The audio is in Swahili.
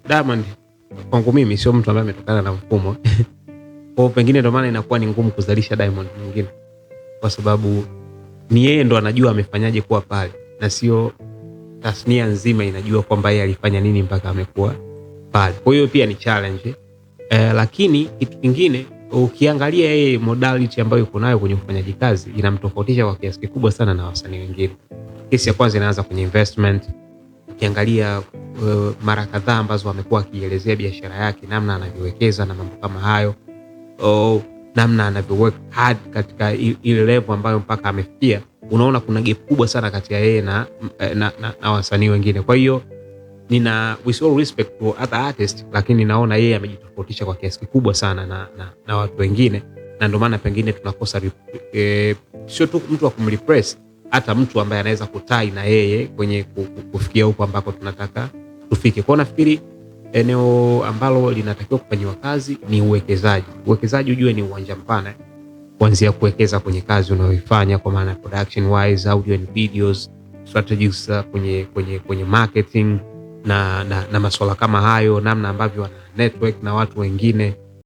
Diamond kwangu mimi sio mtu ambaye ametokana na mfumo. Kwa pengine ndo maana inakuwa ni ngumu kuzalisha Diamond mwingine, kwa sababu ni yeye ndo anajua amefanyaje kuwa pale, na sio tasnia nzima inajua kwamba yeye alifanya nini mpaka amekuwa pale. Kwa hiyo pia ni challenge. Lakini kitu kingine ukiangalia yeye modality ambayo yuko nayo kwenye ufanyaji kazi inamtofautisha kwa kiasi kikubwa sana na wasanii wengine. Kesi ya kwanza inaanza kwenye investment. Ukiangalia mara kadhaa ambazo amekuwa akielezea biashara yake, namna anavyowekeza na mambo kama hayo, namna anavyo work hard katika ile level ambayo mpaka amefikia, unaona kuna gap kubwa sana kati ya yeye na wasanii wengine. Kwa hiyo nina, with all respect for other artists, lakini naona yeye amejitofautisha kwa kiasi kikubwa sana na watu wengine, na ndio maana pengine tunakosa sio tu mtu wa kumreplace, hata mtu ambaye anaweza kutie na yeye kwenye kufikia huko ambako tunataka tufike. Kwa nafikiri eneo ambalo linatakiwa kufanyiwa kazi ni uwekezaji. Uwekezaji ujue ni uwanja mpana, kuanzia kuwekeza kwenye kazi unayoifanya kwa maana production wise, audio and videos, strategies kwenye marketing na masuala kama hayo, namna ambavyo wana network na watu wengine.